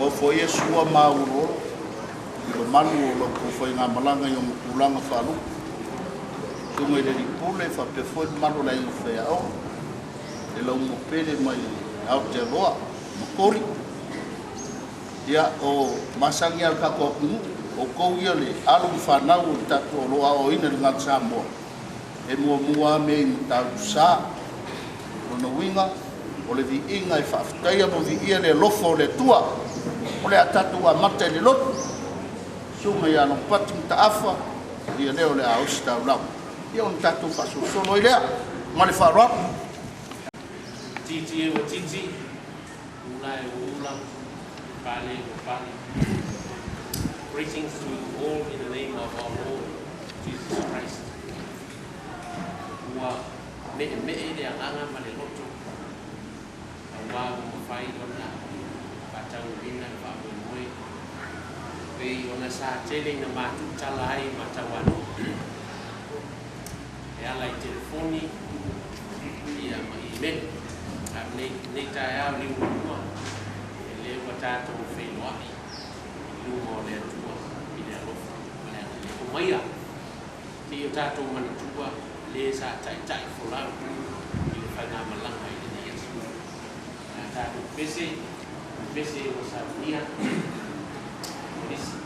Ua ofoia sua ma auoloolo i mamalu o la outou faigamalaga i ona tulaga faalupe. Susuga i le Alii Pule faapea foi le mamalu o le Aiga Faiaoga, le laumua pele mai Aotearoa Makori. Ia, o masani lava o le tatou atunuu, o outou ia le alo ma fanau o le tatou o lo o aoaoina i le Gagana Samoa, e muamua lava mea i Matautusa. Lona uiga, o le viiga e faafetaia ma viia le alofa o le Atua. O le a tatou amata i le lotu, Susuga ia Lopati Mataafa, ia lea o le a ositaulaga. Ia ona tatou faasolosolo ai lea ma le faaaloalo. Titi e ua titi, ula e ua ula, pale e ua pale. Greetings to you all in the name of our Lord Jesus Christ. Ua meemee le agaga ma le loto auā ua mafai ona faataunuuina le faamoemoe pei ona sa tele ina matuutala ai ma tauanuu e ala i telefoni ia ma email. A o lenei taeao liugalua, e lē ua tatou feiloai i luga o le Atua i le alofa ma le agalelei. Omaia se i o tatou manatua lē sa taitai folau i le faigamalaga i lenei aso. A tatou pese, pese ua saunia o nisi.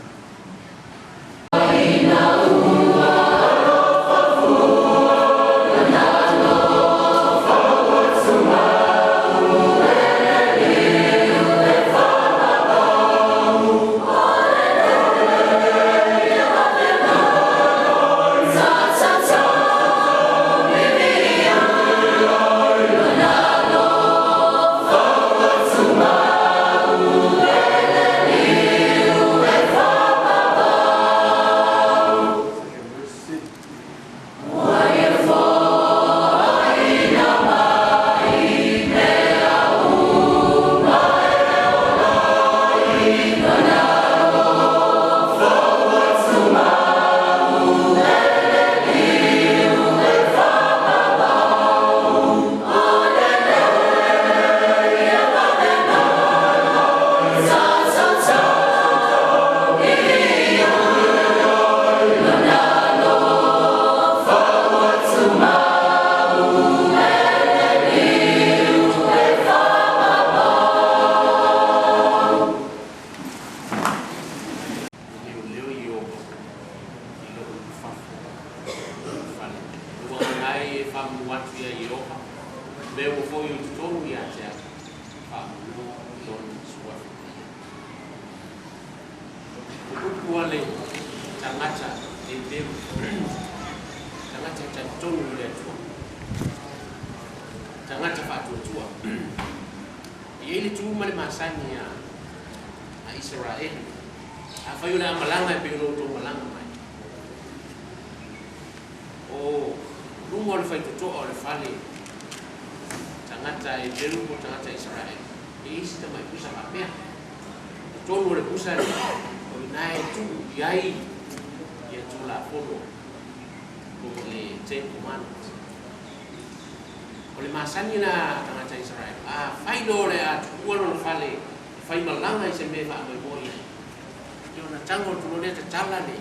Leoleo Ieova i lou ulufafo ma lou fale. Ua agaga ai e faamanu atu iā Ieova, mea ua foi o i totonu ia te au, faamanu i lona suafa paia. O upu a le tagata Heperu, tagata e talitonu i le Atua, tagata faatuatua. E i ai le tu ma le masani a Isaraelu. Afai o le a malaga e pei ona outou malaga mai, o luga o le faitotoa o le fale tagata Heperu po o tagata Isaraelu, e i ai si tamai pusa faapea. O totonu o le pusa lea, o i ina e tuu i ai ia Tulafono po o le Ten Commandments. O le masani lena a tagata Isaraelu, afai loa o le a tuua lona fale e faimalaga i se mea e faamoemoe i ai, ia ona tago atu loa lea tatala le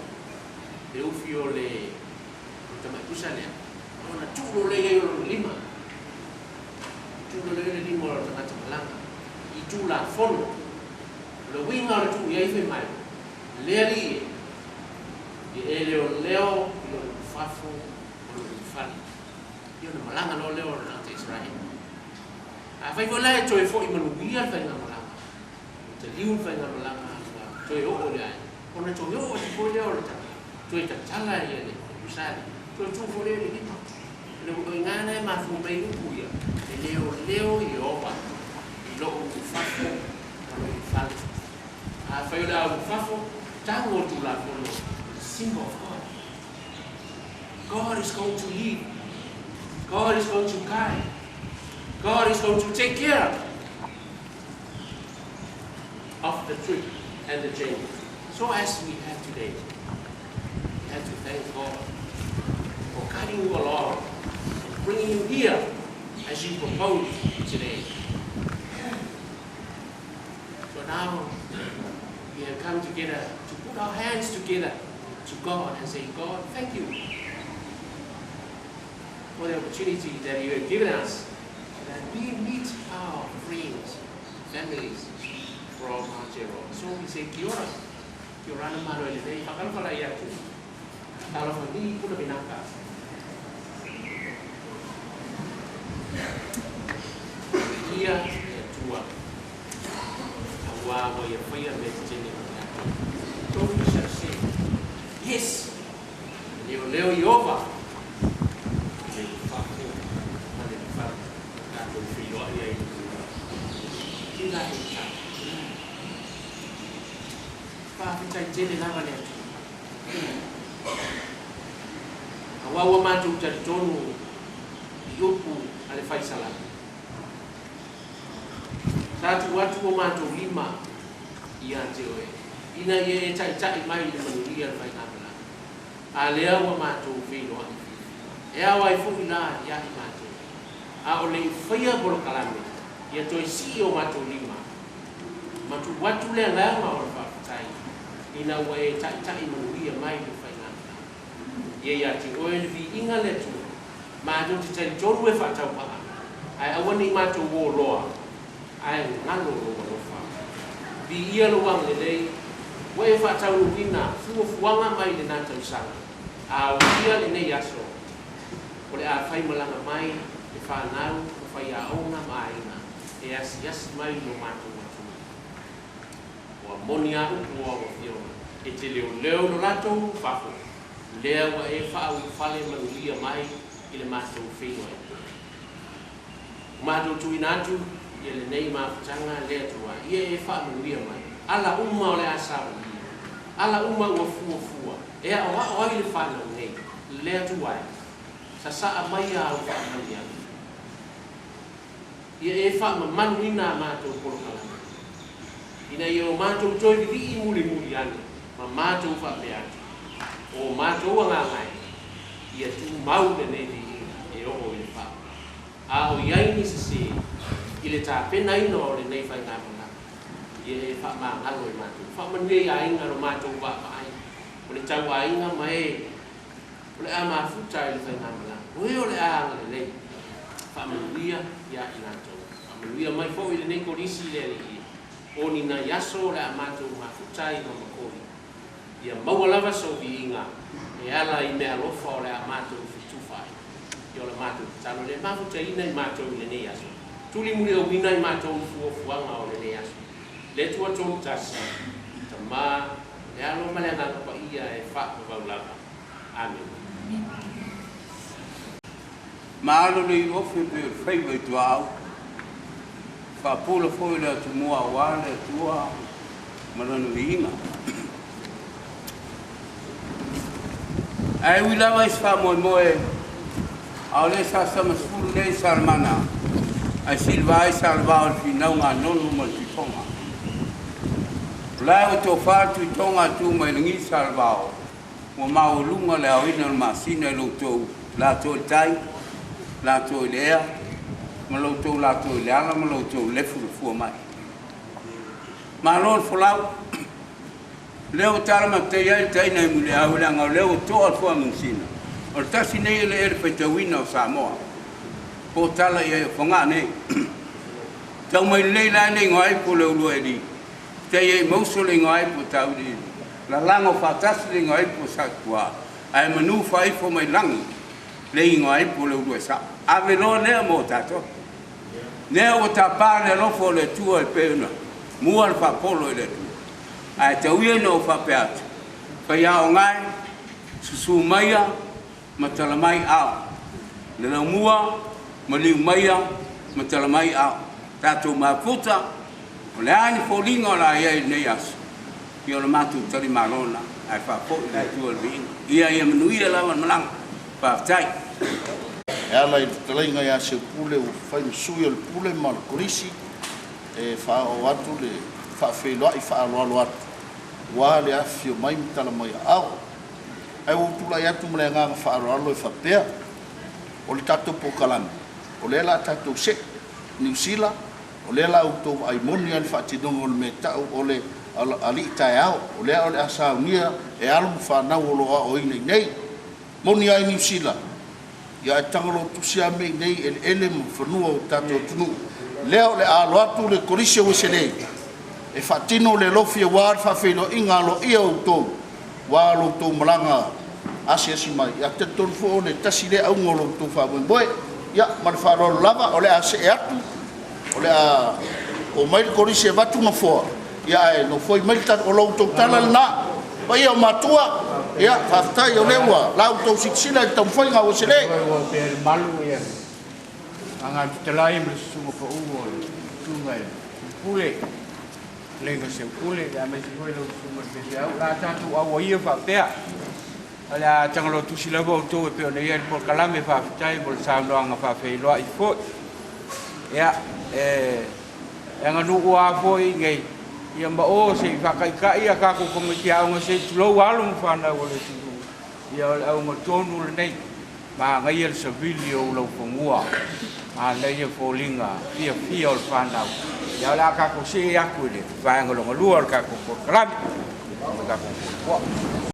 le ufi o le tamai pusa lea, ona tuu loa lea i ai o lona lima, tuu loa lea i ai le lima o le tagata malaga i Tulafono. O le uiga o le tuu i ai fai mai, Le Alii e, ia e leoleo i lou ulufafo ma lou ulufale. Ia ona malaga loa lea o le tagata Isaraelu. Afai foi la e toe foi manuia le faigamalaga, ua taliu le faigamalaga ua toe oo i le aiga, ona toe oo atu foi lea o le tagata, toe tatala ia le pusa lea, toe tuu foi lea i le lima. O le uiga lena e mafua mai ai upu ia, e leoleo Ieova i lou ulufafo ma lou ulufale. Afai o le a ulufafo, tago o le Tulafono, the symbol of God. God is going to lead. God is going to guide. God is going to take care of the trip and the journey. So as we have today, we have to thank God for guiding you along and bringing you here as you propose today. So Now we have come together to put our hands together to God and say, God, thank you for the opportunity that you have given us that we meet our friends, families from Aotearoa. So we say, kia ora, kia ora na malo e lenei, whakalofala i atu, talofa ni puna vinaka. Ia e atua, aua wa ia whaia me te tene o te atua. So we shall say, yes, leo leo Iova, le whako, ma le whako, tātou whiroa ia i te tila e tā. Whawhitai tele lava le atu. A waua mātou talitonu i upu a le whaisalama. Sa tu atu o mātou lima ia te oe. Ina ia e taitai mai le manuia le whaikamala. A lea ua mātou whiroa i whiwhi. E awa i fuhi la ia i mātou. A o le i whaia polokalame, ia toi si o mātou lima. Matu watu le nganga o le whawhitai. Ina ua e taitai manuia mai le whaikamala. Ia ia te oe le vi inga le atua. Mātou te talitonu e whaataupa'a. Ai aua nei mātou o loa. Ai ngalo lo alofa. Vi ia lo wang lelei. Ua e whaataunuina fuafuaga mai le na tausaga. A o ia lenei aso. O le a whai malanga mai le whanau, o whai aonga ma aiga. E asi asi mai lo mātou atunuu. Ua moni a upu o au afioga. E te leo leo lo latou fafo. Lea ua e whaaulufale manuia mai i le mātou whenua. O mātou tuina atu ia lenei mafutaga le Atua ia e faamanuia mai. Ala uma o le a savalia. Ala uma ua fuafua. E aoao ai le whanau nei. Le Atua e. Sasaa mai a au faamanuiaga. Ia e faamamaluina a mātou polokalame. Ina ia o mātou toe vivii mulimuli ane ma mātou faapea atu. O mātou agaga e, ia tumau lenei viiga e oo i le faaoga. A o i ai ni sesē i le tapenaina o lenei faigamalaga, ia e faamagalo e mātou. Faamanuia i aiga lo mātou vaavaai, o le tauaiga ma e o le a mafuta i le faigamalaga. O e o le a agalelei, faamanuia ia i latou. Faamanuia mai foi lenei kolisi le Alii e. O ni nai aso o le a mātou mafuta ai ma makoi. Ia maua lava sou viiga e ala i meaalofa o le a mātou fetufa ai. Ia o le mātou tatalo lea, mafutaina i mātou i lenei aso. Tuli muliauina i mātou i fuafuaga o lenei aso. Le Atua tolu tasi, Tama, le Alo ma le Agaga Paia e faavavau lava. Amene. Malo le iofe pei o le faiva i tuaau, faapula foi le atumua aua le Atua ma lona viiga. Ae ui lava i se faamoemoe, a o lea sa sama sefulu nei Salemana, ae siliva ai Salevao i le finauga a Nonu ma le Tuitoga. O la e ua tofa le Tuitoga a tu mai lagi Salevao, ua maualuga le aoina o le masina i lo outou latou i le tai, latou i le ea, ma lo outou latou i le ala ma lo outou lefulefua mai. Malo le folau, lea ua tala matai ai le taina i Muliau, leaga o lea ua toa le fuagasina. O le tasi nei eleele faitauina o Samoa, po o tala i ai o Fogaa nei. Tau mai lelei la le igoa ai po o le ulua eli, tai ai mauso le igoa ai po o tauiliili, lalago faatasi le igoa ai po o Satupua, ae manu faaifo mai lagi le igoa ai po o le ulua e sao. Ave loa lea mo tatou. Lea ua tapa le alofa o le Atua e pei ona mua le faapolo i le Atua. Ae tau ia ina ou faapea atu, Faiaoga e, susu maia ma tala mai ao. Le laumua, maliu maia ma tala mai ao. Tatou mafuta, o le a ni foliga o le a i ai i lenei aso, ia o le matou talimalo lena, ae faafoi le Atua i le viiga. Ia ia manuia lava le malaga. Faafetai. E ala i le fetalaiga ia Seupule ua fai ma sui o le Pule ma le Kolisi e faaoo atu le faafeiloai faaaloalo atu aua le afifio mai ma tala mai aao. Ae ua ou tulai atu ma le agaga faaaloalo e faapea, o le tatou polokalame, o lea o le a tatou see Niu Sila, O lea la outou vaai moni a le faatinoga o le mea e ta'u o le alii taeao, o lea o le a saunia e alo ma fanau o lo o aoaoina i inei. Moni a i Niu Sila, ia ae tago loa tusi a mea i inei i eleele ma fanua o tatou atunuu. Lea o le a alo atu le Kolisi o Ueselei e faatino le alofi aua le faafeiloaiga aloaia o outou aua lo outou malaga asiasi mai. Ia talitonu foi o le tasi lea auga o lo outou faamoemoe. Ia ma le faaaloalo lava, o le a se'e atu, o le a omai le Kolisi e avatu nofoa, ia ae nofoi mai le tatou… O la outou tala lena, le paia o matua, ia faafetai o lea ua la outou silasila i le taumafaiga a Ueselei. Fetalai ma le Susuga Pau o le Susuga i le Pule, Fetalaiga Seupule, aemaise foi lau Susuga i le Faifeau. O le a tatou auaia faapea, o le a tagaloa tusi lava outou e pei ona i ai le polokalame. Faafetai mo le saunoaga faafeiloai foi. Ia, e aganuu lava foi nei, ia ma o se i faataitai a tatou tamaiti aoga se i tulou alo ma fanau o le atunuu. Ia o le auga tonu lenei, manaia le savili o ulaufanua, manaia foliga fiafia o le fanau. Ia o le a tatou see atu i le vaega lona lua o le tatou polokalame. O le tatou puapua.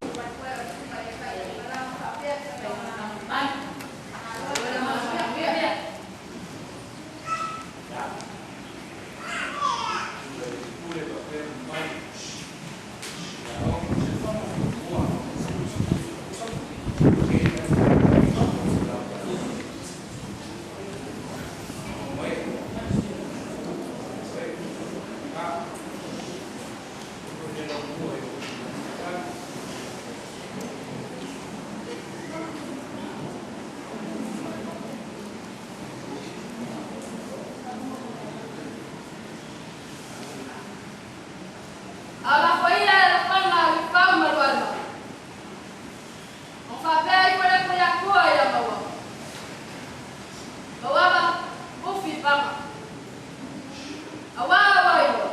Alafoia le lafoga a Lufau ma Lualua, ona faapea ifo lea Tuiatua ia Mauava, Mauava, ufi paga, auā ua iloa,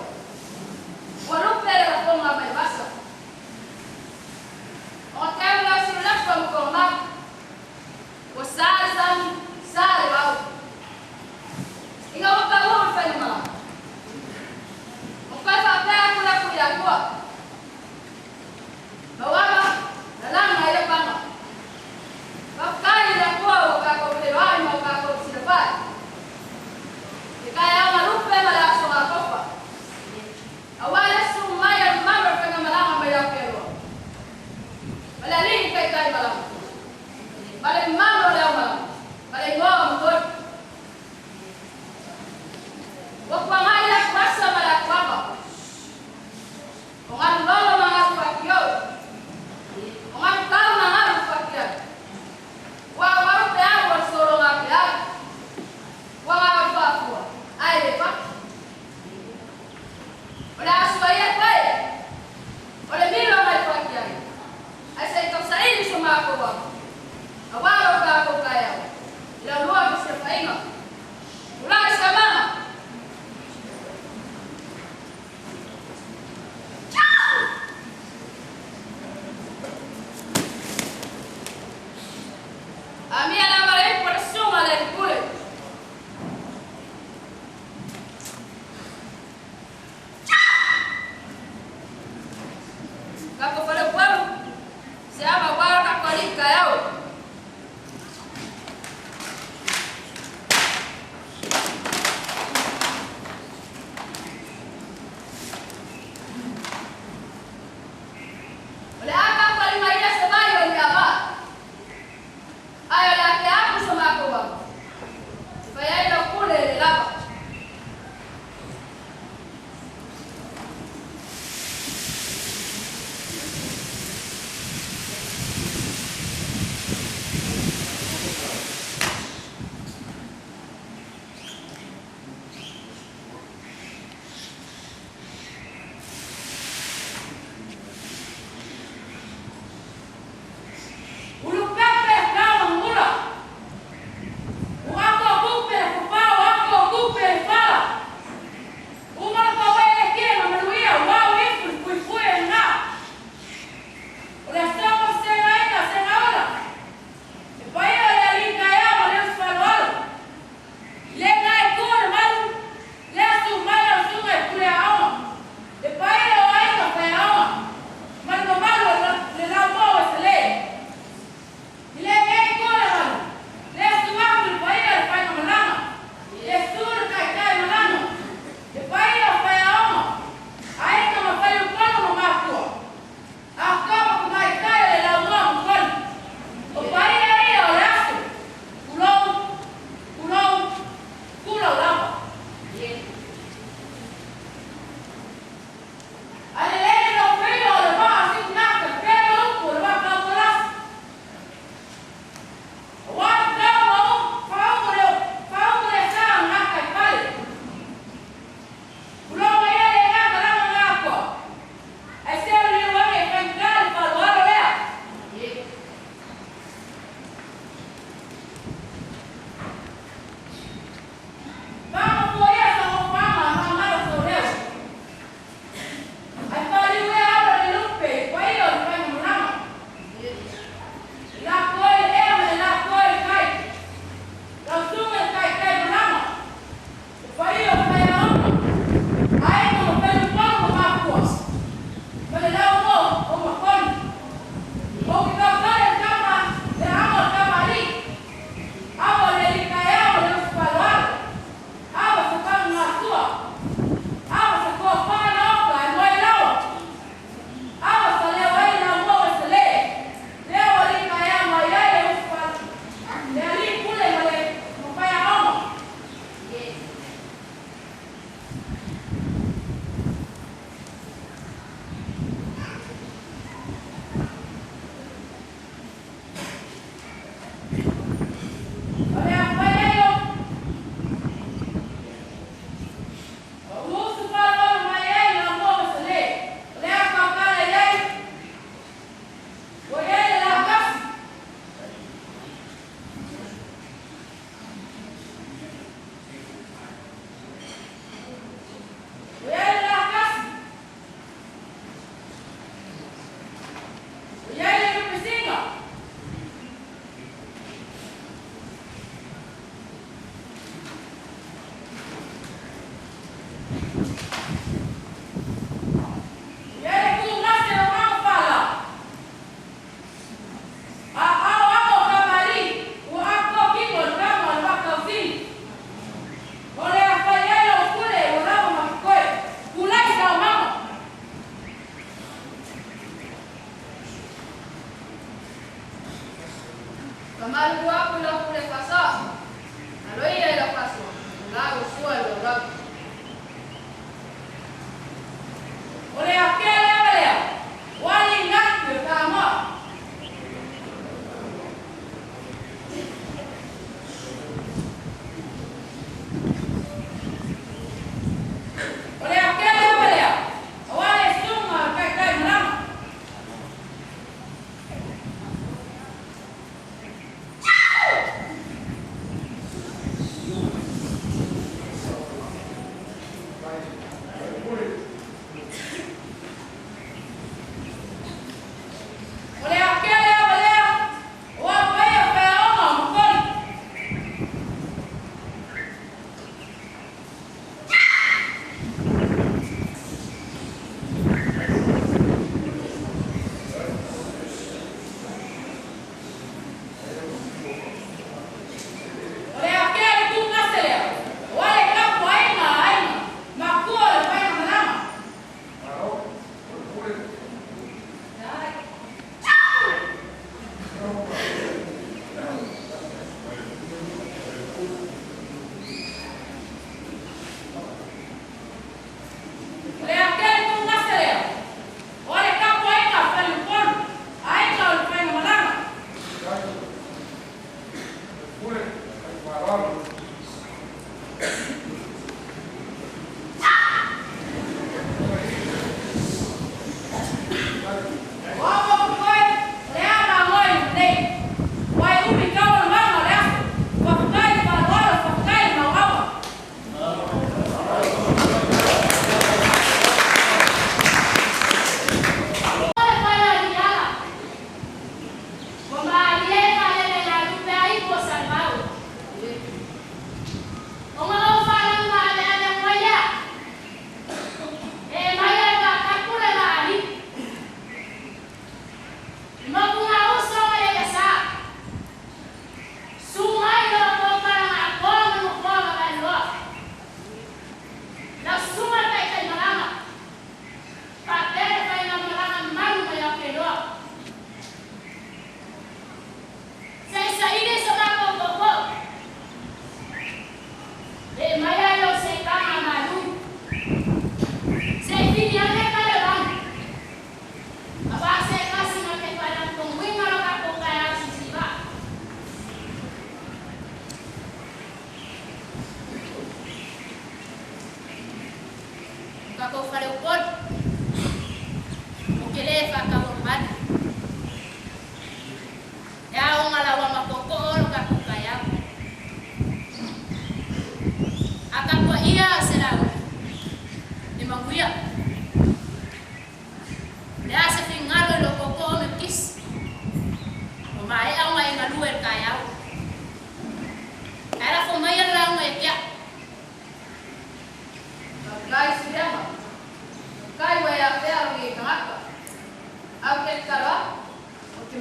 ua lupe le lafoga mai vasa, ona teu lea o Siulepa ma Toomau, ua sa le sami, sa le vao, ina ua pau le faigamalaga, ona toe faapea atu lea Tuiatua, Mauava, lalaga ai le paga. Faafetai i le Atua ua tatou feiloai ma ua tatou fesilafai i le taeao malupe ma le aso gatofa, aua le susu mai o le mamalu o le faigamalaga mai Aotearoa, ma le alii taitaimalaga, ma le mamalu o le aumalaga, ma le igoa o Motoi. Ua tuanai le atuasa ma le atuava.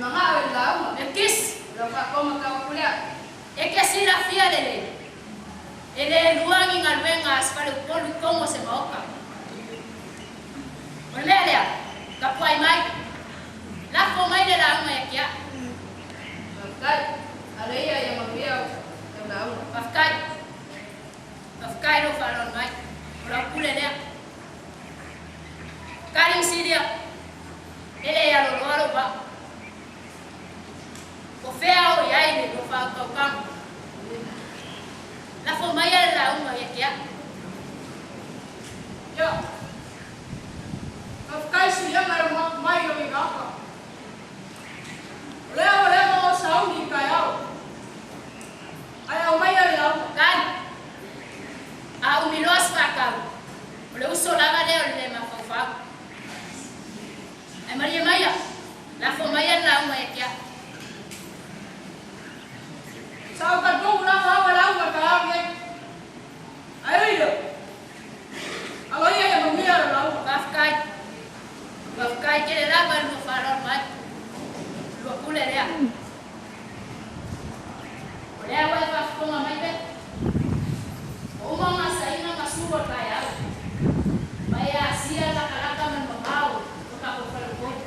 Magao i le lauga. Mekisi. O lau faakomatauakulea. E ke silafia lelei, e lē lua ni galuega a se faleupolu i togo o se maoka. O le mea lea, tapuai mai, lafo mai le lauga ia te a'u. Faafetai. Alo ia ia manuia lau lauga. Faafetai. Faafetai lou faaaloalo mai. O lau pule lea. Kali ma Silia, e lē aloloa lou vaa. O fea o i ai le lua faautautaga? Lafo maia le lauga ia te a'u. Ia, faafetai Suliaga i lou mai o Igafa. O lea ua leva ona sauni i taeao. Ae aumaia le lauga. Kali, a umi loa se faatau, o le uso lava lea o le lē mafaufau. Ae malie maia, lafo maia le lauga ia te a'u. Sa ou talitonu lava au e lauga i le taeao lenei. Ae ui i lea, aloaia ia manuia lau lauga. Faafetai. Faafetai tele lava i le lua faaaloalo mai. Lua pule lea. O lea ua e faafofoga mai pe. Ua uma ona asaina masulu o le taeao. Ma e asia le latalata ma le mamao o tatou faleupolu.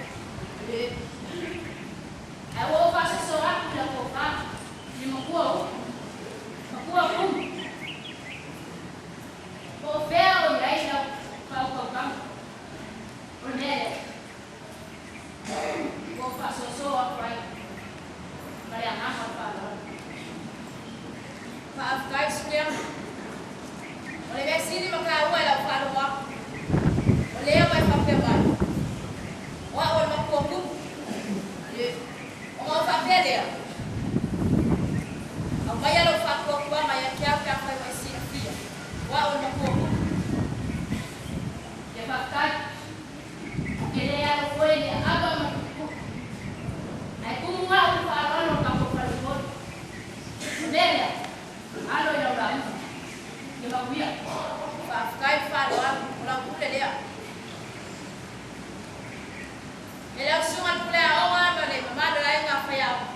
Ae ua ou faasoso atu i lau tofa, i le matua o Upu, matua Tumu. Po o fea o i ai lau faautautaga. O le mea lea ua ou faasoasoa atu ai ma le agaga o le faaaloalo. Faafetai Suliaga. O le mea sili ma taua i lau faalogo atu, o lea ua e faapea mai, o a'u o le matua tumu. Ona ou faapea lea, aumaia lou faatuatuaga ia te au pe afai ua e silafia, o a'u o le matua tumu. Ia faafetai. Ou te le alo foi i le aava ma le pupupu. Ae tumu a'u i le faaaloalo o le tatou faleupolu. O le mea lea, alo i lau lauga. Ia manuia. Faafetai le faaaloalo, o lau pule lea. E lau susuga i le pule aoga ma le mamalu o le aiga faiaoga.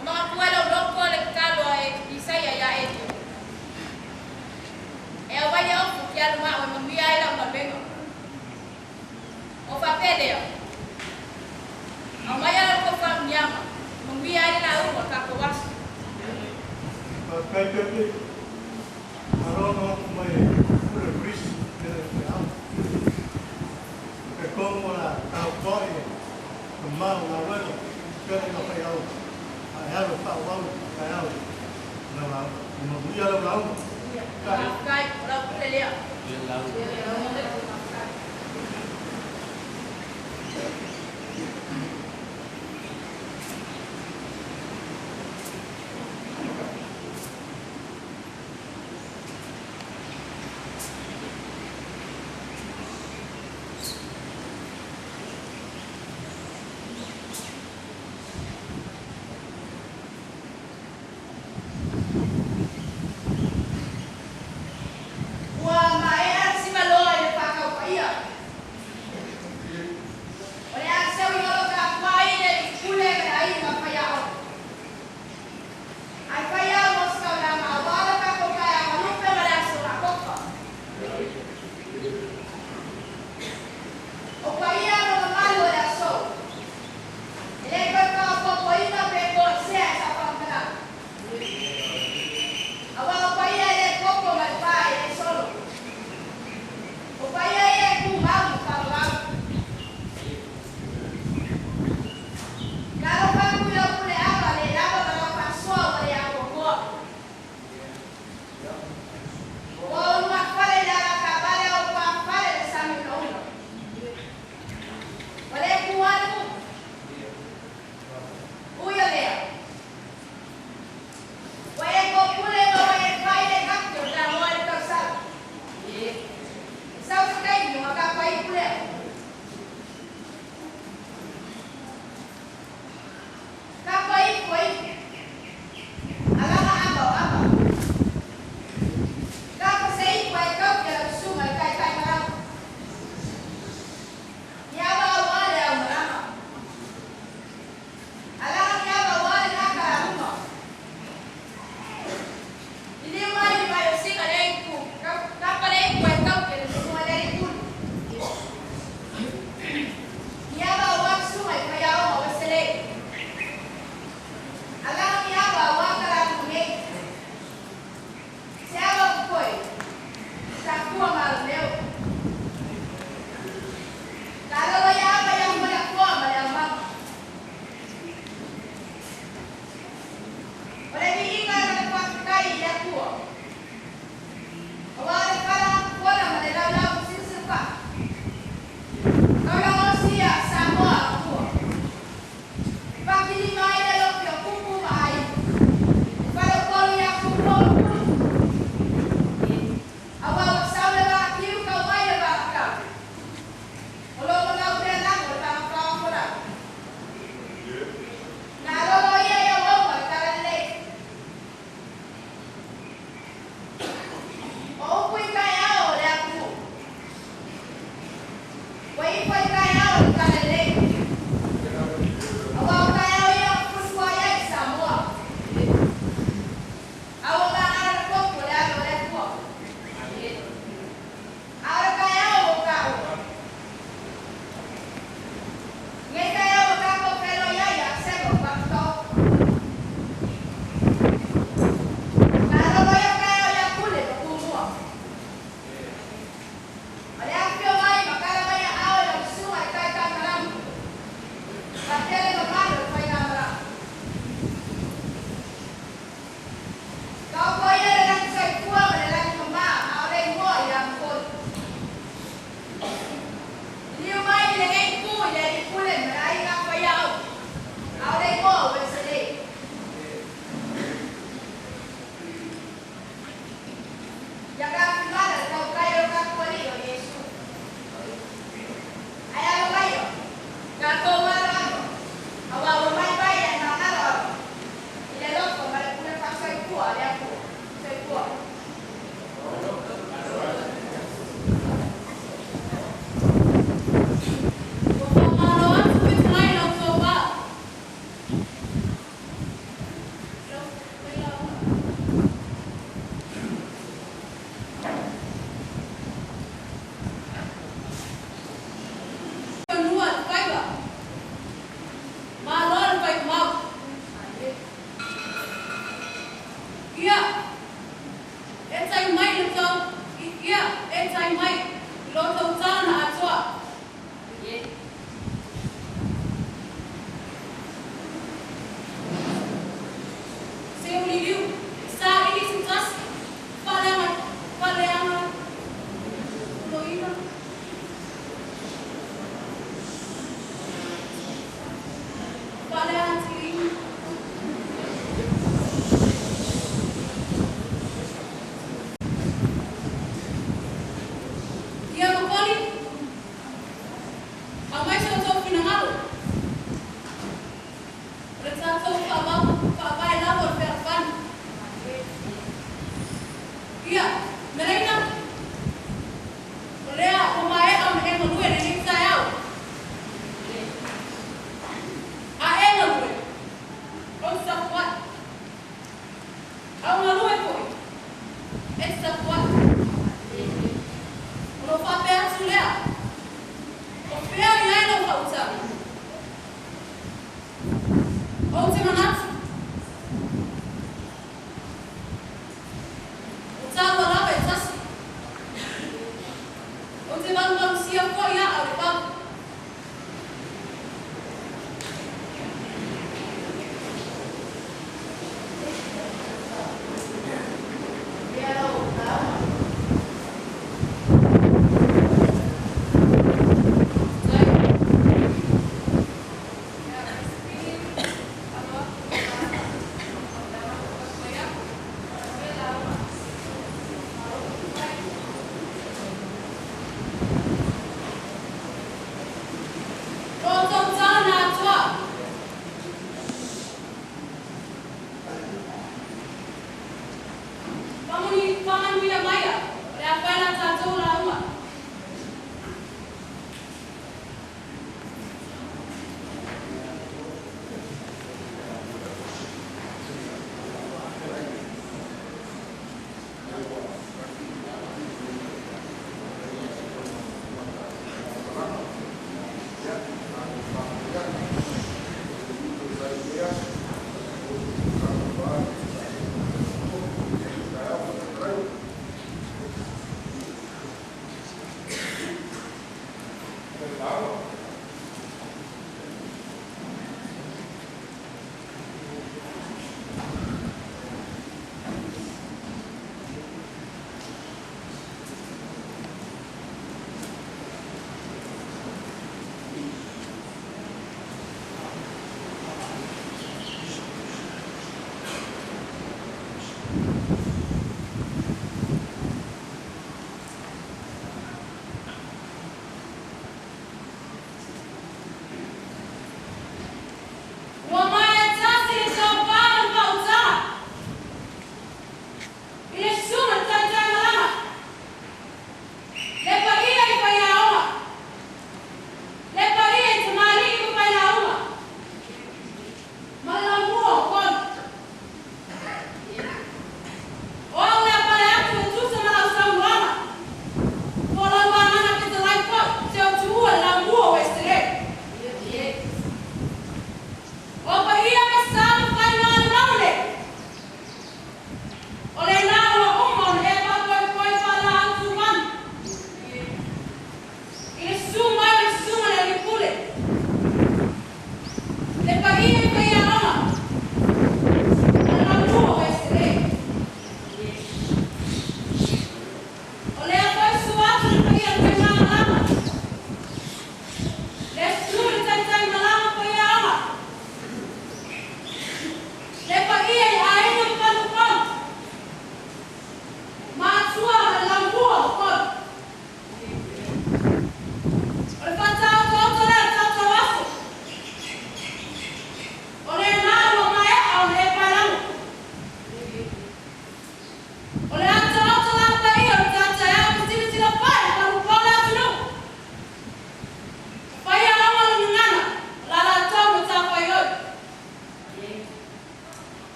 Ua manatua i lou loto le tatalo a Isaia ia Elio. E aumai le ofu ou te alu ma au e manuia ai lau galuega. Ona faapea lea, aumaia la outou faamanuiaga e manuia ai le lauga o le tatou aso. Faafetai Pepe, malo na atu mai e pule Chris pele faiaoga. Talitonu o le a taotoai e mama o galuega pele na faiaoga a e alo faaauau i taeao i lau lauga. Ia manuia lau lauga. Faafetai, o lau pule lea. Ua maea le simaloa i le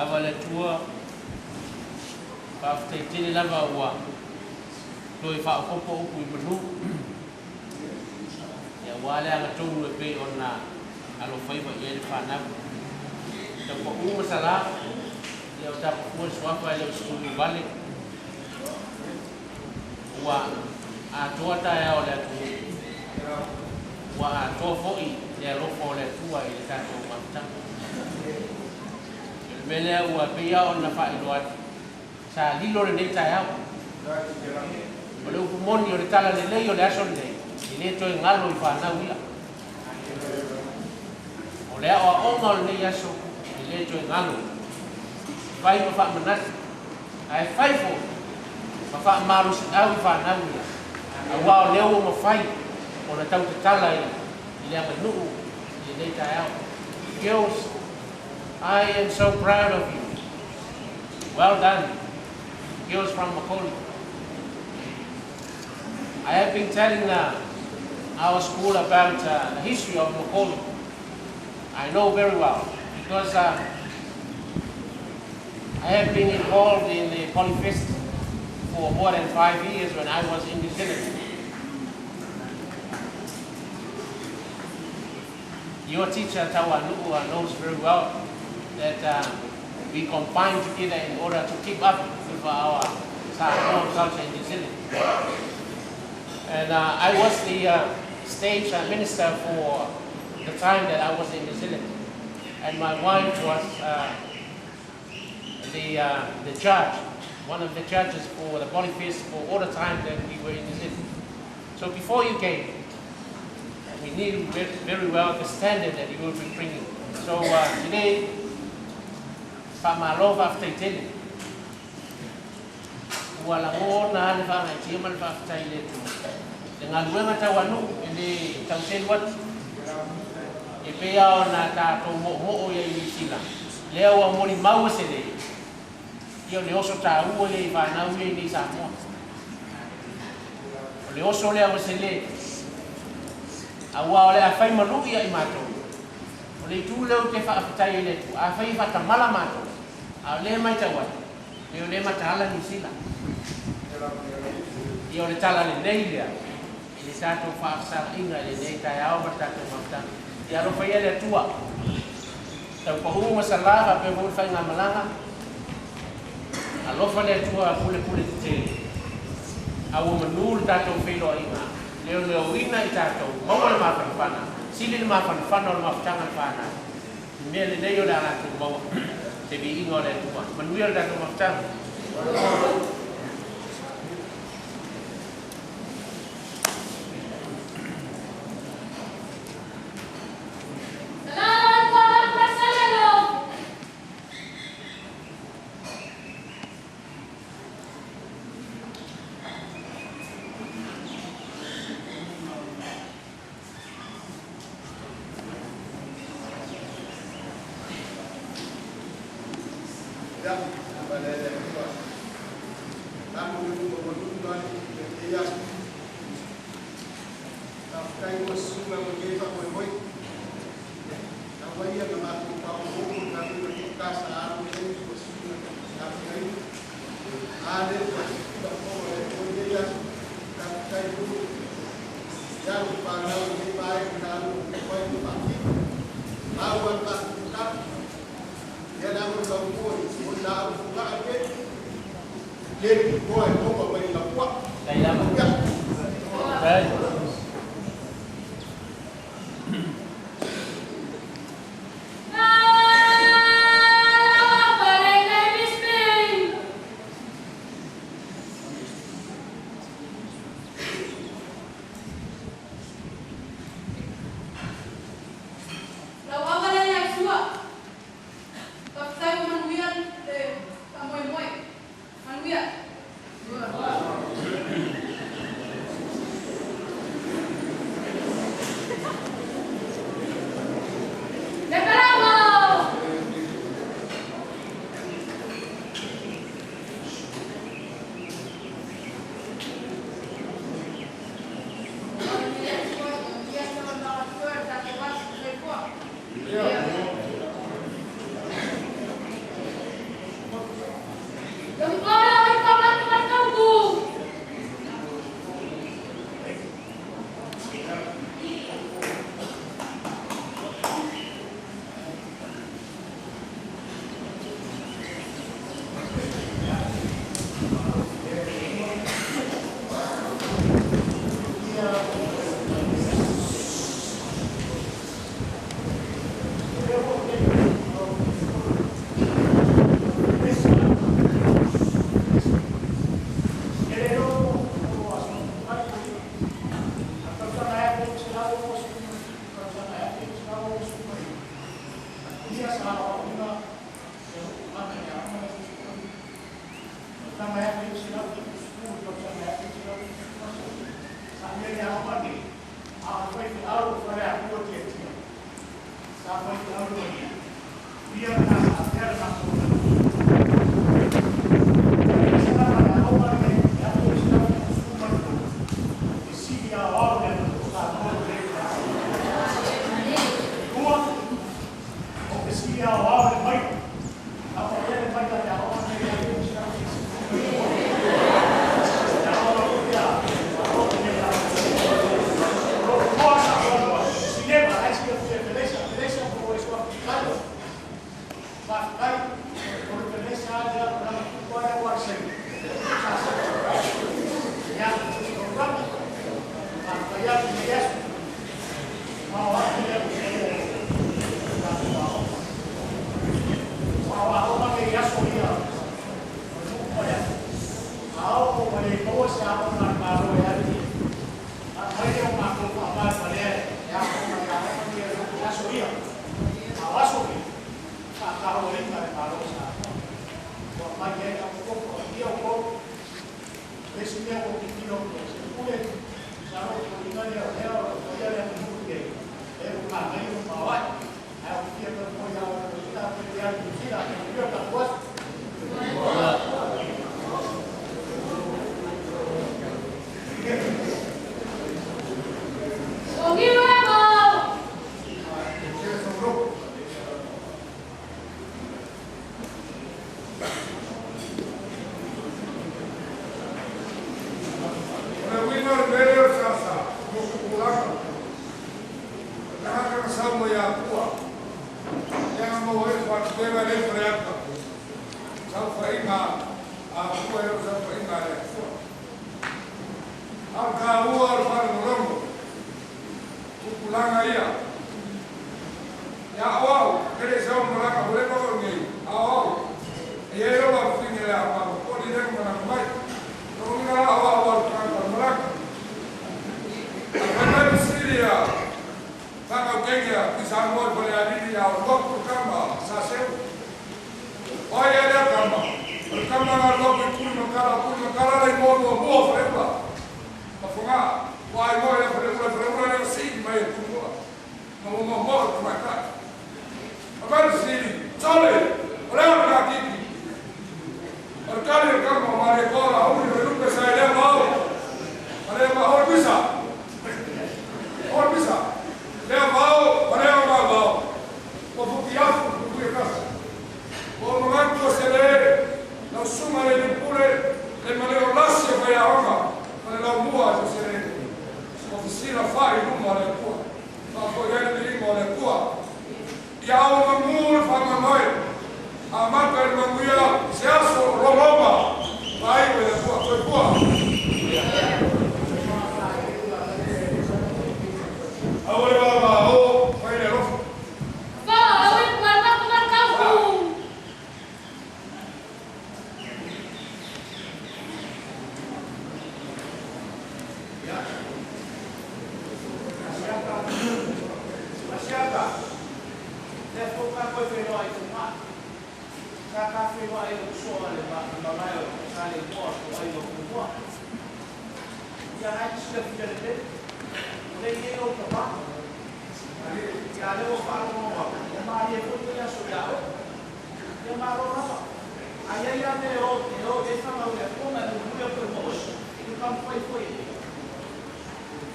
Ava le Atua, faafetai tele lava ua toe faaopoopo upu i manu ia ua le agatonu e pei ona alofaiva i ai le fanau. Taupaʻu ma salā ia o tapafua le suafa e le o 18 ua atoa taeao o le atunuu ua atoa foʻi le alofa o le Atua i le tatou mafutaga. O le mea lea ua pei ona faailoa atu sa lilo lenei taeao. O le upu moni o le tala lelei o le aso lenei e lē toe galo i fanau ia. O le aoaoga o lenei aso e lē toe galo. Fai ma faamanatu ae fai foʻi ma faamalosiʻau i fanau ia auā o lea ua mafai ona tautatala i le aganuu i lenei taeao. Girls, I am so proud of you. Well done, girls from McCauley. I have been telling our school about the history of McCauley. I know very well because I have been involved in the Polyfest for more than 5 years when I was in New Zealand. Your teacher, Tauanu'u, knows very well that we combine together in order to keep up with our Samoan culture in New Zealand. And I was the stage minister for the time that I was in New Zealand. And my wife was the judge, one of the judges for the Polyfest for all the time that we were in New Zealand. So before you came, we knew very well the standard that you will be bringing. So today, faamalo faafetai tele. Ua lagona le faagaitia ma le faafetai le Atua. Le galuega tauanuu e lē tautelu atu. E pei ona tatou moomoo ia i Nisila. Lea ua molimau e se lē. Ia o le oso tāua ia i fanau ia i nei Samoa. O le oso lea ua se lē. Auā o le afai maluʻi ia i matou. O le itu lea ou te faafetai ai le Atua. Afai e faatamala matou. A o lea maitau atu. E o le mataala Nisila. Ia o le tala lenei lea. I le tatou faafesalaʻiga i lenei taeao ma le tatou mafutaga. Ia alofa ia le Atua. Taupaʻu ma salā faapea foi le faigamalaga. Alofa le Atua pulepule tetele. A ua manū le tatou feiloaiga. Leoleoina i tatou. Maua le mafanafana. Sili le mafanafana o le mafutaga le fanau. I mea lelei o le a latou maua. Se viiga o le Atua. Manuia le tatou mafutaga. Officina fai. i luma o le Atua. Faafoi ai le viiga o le Atua. Ia auamagu le faamoemoe, amata i le manuia se aso loloma faaiu e le Atua. Soifua. Aua le vavao, fai le alofa. Asiata, le foka koe whenua i te mā. Sa ka whenua i le usoa le malae o sa le moa ko ai o kumua. Ia hai sila fia le le. O le ie o ka pā. Ia le o wharongoa. Ia maari e koe ia so ia oe. Ia maro rapa. Ai ai a me o te o e whanga o le kona e muia koe mo osi. I ka mwhai koe e.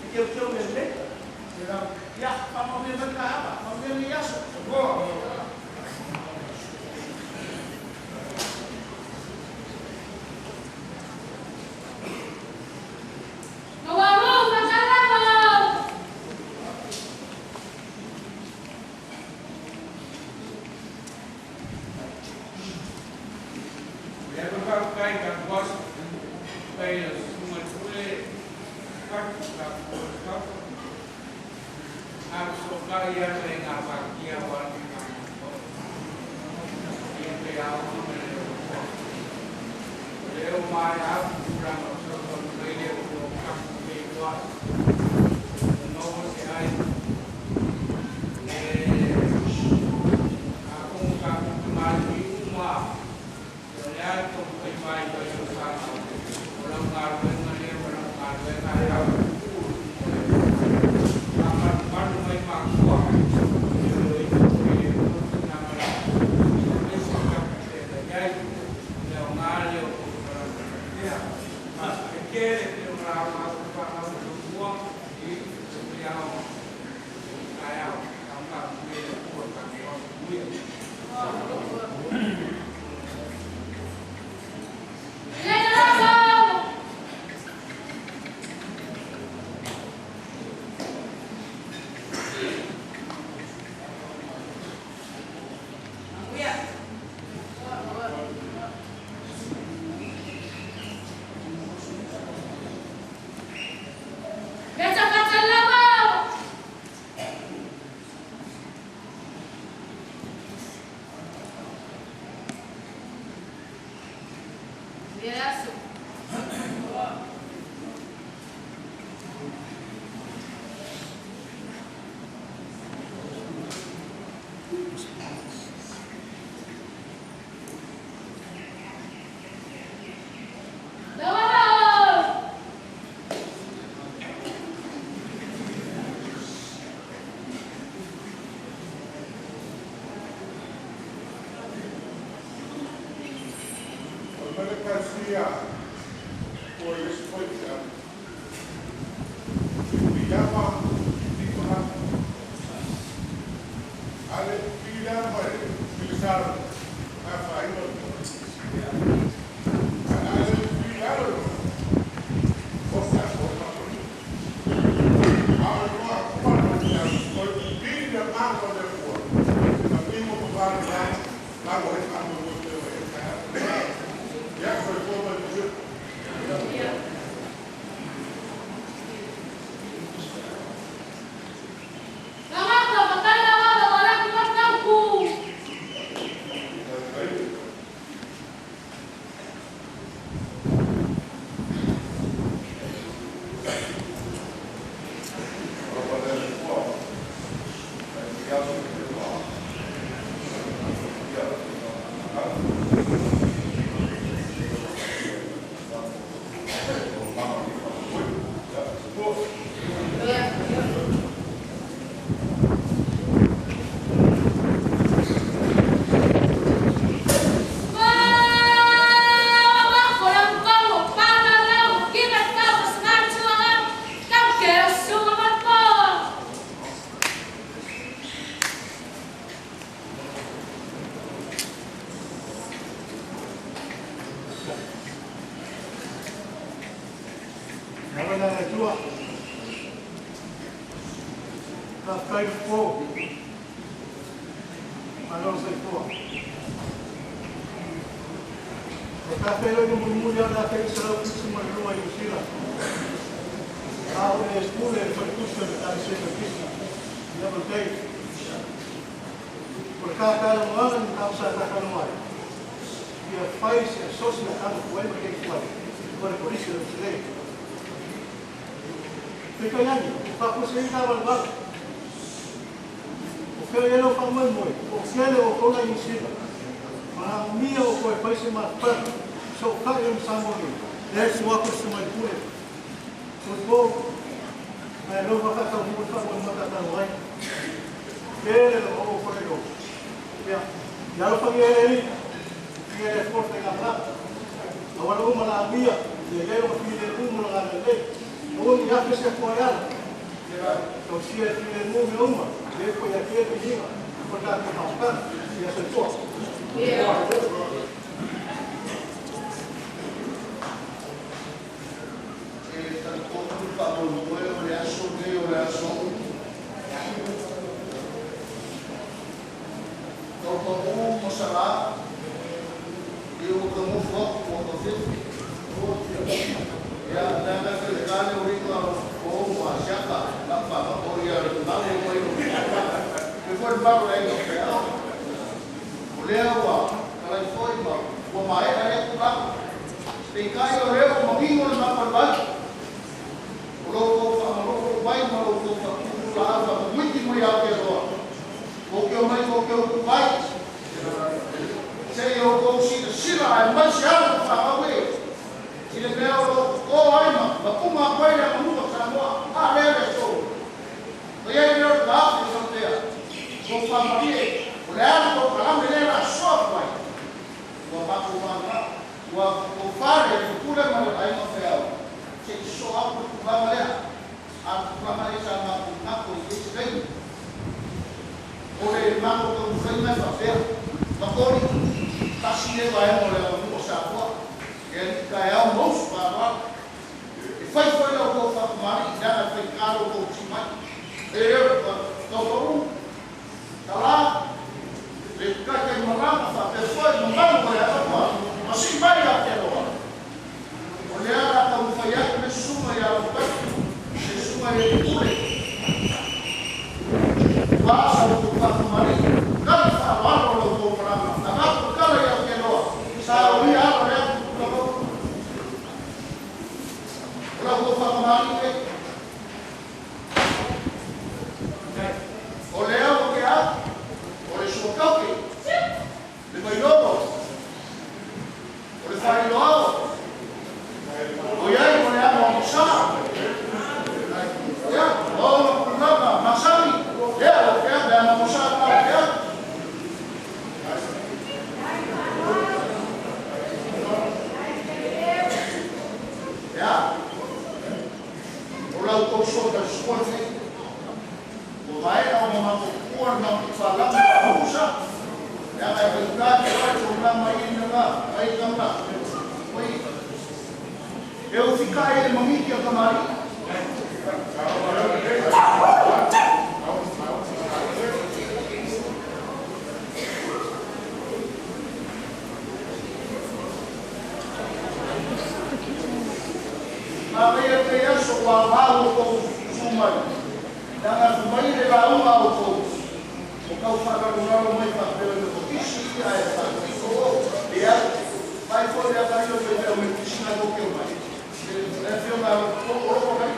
E teo teo me le. Ia, whamau me mai ka apa. Whamau me aso. Faafetai le fofo. Malo le soifua. O tafeiloaiga mulimuli lava le 1972 i Niu Sila, a o e pule i le faletusi o le Ekalesia Metotisi i Avondale. O le tatalogoaga i le mataupu sa tatalogo ai, ia fai se asosi a tama tuai ma keiki tuai mo le Kolisi o le Misilei. Peitai ane, ua faafuasei na valevale. O fea i ai lou faamoemoe, po o tele o outou nai Niu Sila, manaomia outou e fai se mafutaga, fesootai ai ma Samoa nei, lea e susu atu le Susuga i le Pule Soifo, ae alofa faataunuu le faamoemoe tatou ai. Tele le oo o Faleolo. Ia, ia alofagia e le Alii, ia le Atua le faigamalaga. Auala uma laamia, ia i ai lona filemu ma lona agalelei. Aua ne i afe se Atua e ala. Tausia e le filemu mea uma, ia ifo ia te le viiga o le tatou mafutaga. Ia soifua. E talitonu le faamoemoe o le aso lenei o le aso Taupau ma Salā, ia ua ta nofo atu ua ta fefe. Ia, leaga e faigata le uiga o ou ma Asiata, lau faavato ia le malu mai o le foi le malu le aiga o Feao. O lea ua talai foi ma ua maea lea tulaga. Peitai o lea ua manino le mafalevai o lo outou faamalolo mai ma lo outou faatutulu laau faamamiti mai Aotearoa. Tou te omai tou te utu mai, se i outou silasila aemaise alo ma fanau e i le mea o lo o toto ai ma mapuga atu ai le aganuu a Samoa, a lea le aso. Ona i ai lea o le taofi e faapea, Tou faamalie, o le a le polokalame lea o le a soa atu ai? Ua matou mananao, ua tofa le Alii Pule ma le Aiga Feau, se i soa atu le tulaga lea, a o le tulaga lea sa matou manatu ai i se isi taimi. O le matou taumafaiga e faapea, Matoli, tasi lea vaega o le aganuu a Samoa, e alii taeao ma uso faaaloalo. E fai foi la outou faakamali'i leaga e faigata lo outou tisi mai. E le o taupau, tala, le taitaimalaga faapea foi mamalu o le aoga ma sii mai i Aotearoa. O lea o le a taumafai atu le susuga ia Laupatu, le susuga i le Alii Pule, ua sa outou faakamali'i, tali faaaloalo la outou malaga, avatu tala i Aotearoa, sa oia ala o le atu tulaga. O la outou faakamali'i nei. O le ao o ke au, o le suatauke, le vailolo, o le faailoao, o iai mo le amo amosa. Ia, o ona tulaga masani, lea o ke au, le amo amosa na o ke au. Ia, o la outou soa talisua lenei. Ua maea ona matou tuua le matou faalama i Pusa, leaga e faigata te oe tulaga i lena ai tama oi e ufikai ai le magiti a tamalii. Manaia lenei aso ua aoga outou susu mai, leaga fai mai le lauga a outou, ua tau faalalolalo mai faapea o le Metotisi ia ae faatino o leai. Mai foi le atalii o faifeau Metotisi na tou te omai, le afioga ia Loko nei,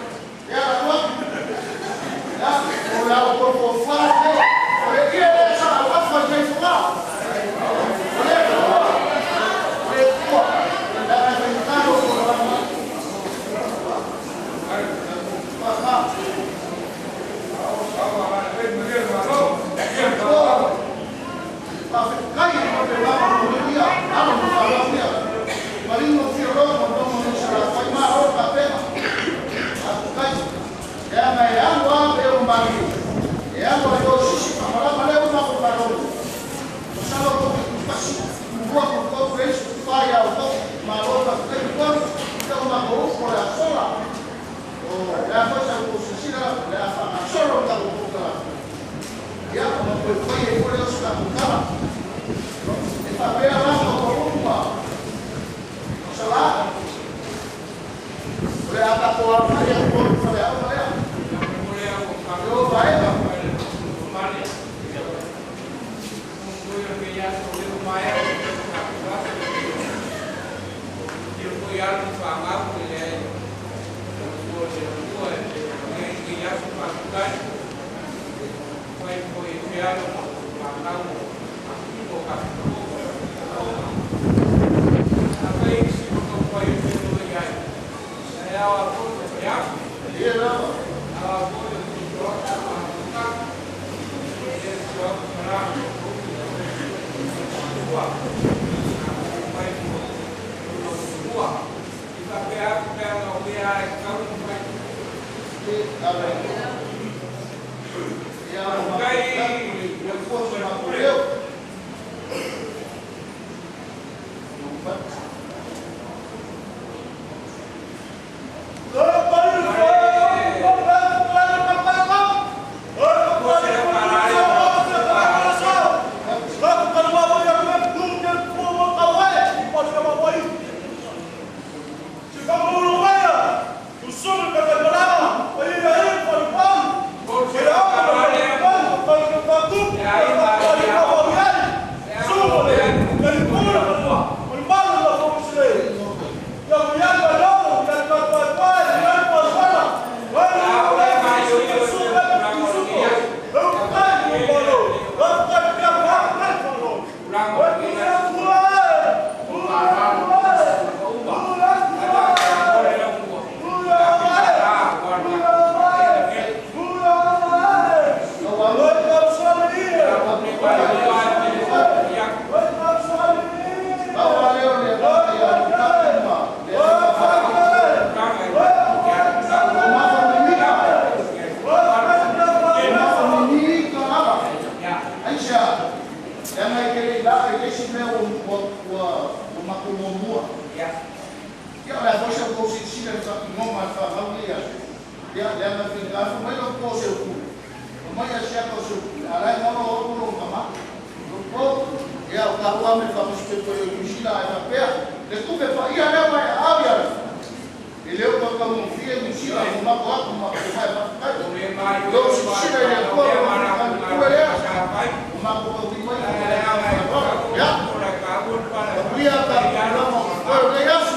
lea la atu atu. Ia, o le a outou tofa lenei, o le ie lea sa auafa i nei Fogaa. O le Atua, o le Atua, leaga e faigata lo outou malaga mai. Faafetai i le lava molia alo ma fanau ia Marino Fialoa ma Loma nei Salafai. Malo le tapena. Toe fai ai foi lea o se tatou tala. E faapea la ma Paulo ma Salā, o le a tatou agai atu i le faleaoga lea. E o vaega. Ia lava. Ia ma le fua se matou leo. Pau lea o le agaga ia Lutaki ma le Mafa mimika. Mafa mimika lava. Aisea? Leaga e te le i laa i le isi mea ua matou muamua. Ia, o le a foi sa outou silasila i le faatinoga a le fanau nei aso. Ia, leaga e faiga fai mai lau po o seu pule. Fai mai a siaka o seu pule, a o la e galo au lou tama. Lou po, ia, o taua me le faamasipetoe o Niu Sila ae faapea, le tupe paia lea ua e aao ia le. E le o tau taugofie Niu Sila mo matou atu ma matou mae faafetai. Lou silasila i le Atua o lo o matou lea, o matou taulima i le agaga faaaloalo. Ia, manuia tatou tulaga o totoe o lenei aso.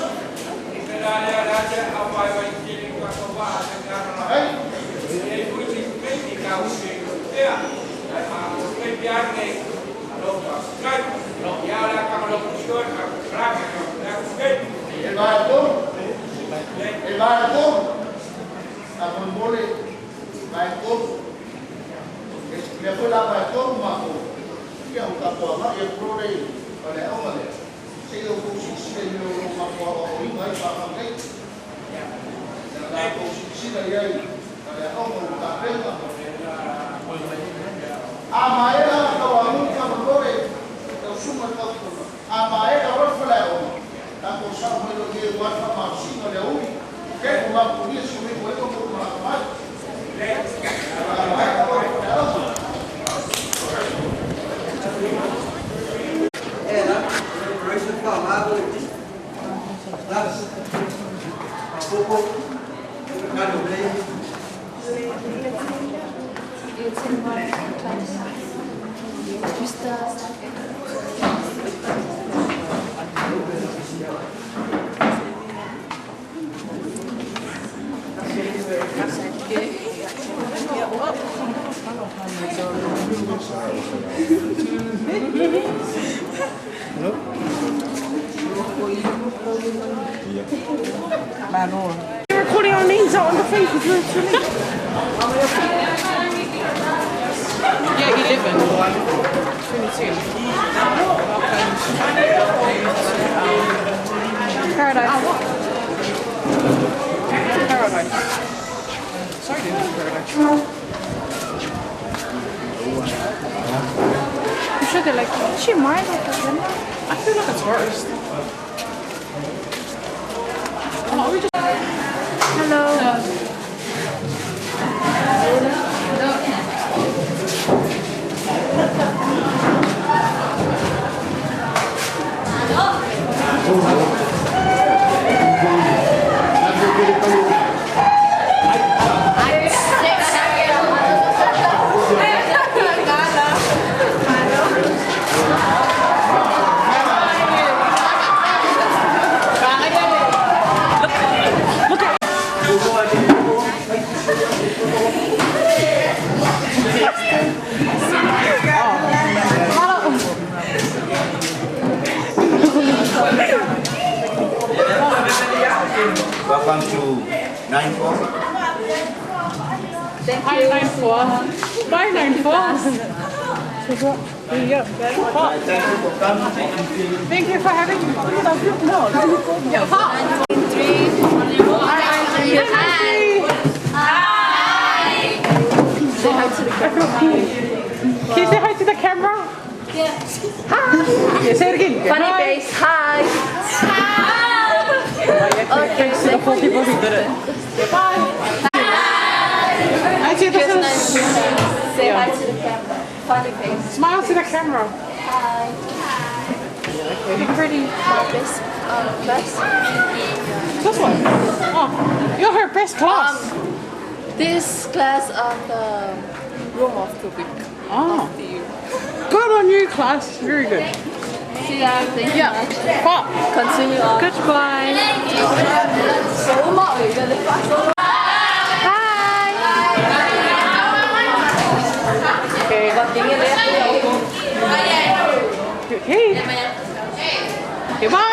Ai. E vae tolu, e vae tolu, faamolemole, vae tolu. Lea foi la vae tolu matou, ia ua tatou agai atu loa lea i le faleaoga lea, se i outou silasila i mea o lo o matou aoaoina ai fanau nei. Ia la outou silasila i ai i faleaoga ua tapena. A maea tauanugu faamolemole, tausuga le tautona. A maea loa le faleaoga, tatou sao mai loa i inei aua le faamalosiga o le aoauli. Ke ua mapunia si o mea ua malama mai. A maea loa le faleaoga. You're recording our names out on the face if you're swimming. Yeah, 11. 22. Paradise. Paradise. Sorry, dude. Paradise. I'm sure they're like, is she mine or the I feel like a tourist. Oh, are we just... Hello. Welcome to 9-4. Thank you. 9-4. Bye, 9-4. Yeah. Thank you for coming. Thank you for having me. Hi. Say hi to the camera. Can you say hi to the camera? Yeah. Hi. Yeah, say it again. Funny Hi. face. Hi. Hi. Okay, thanks to the four people who did it. Bye. Actually, this is... Say hi to the camera. Funny face. Smile to the camera. Hi. You're pretty. My best class. This one. Oh, you're her best class. This class on the room of the week. Oh. Of the year. Good on you, class. Very good. See ya. Thank you. Yeah. Bye. Continue on. Goodbye. Hi. Okay. Okay. Okay, bye.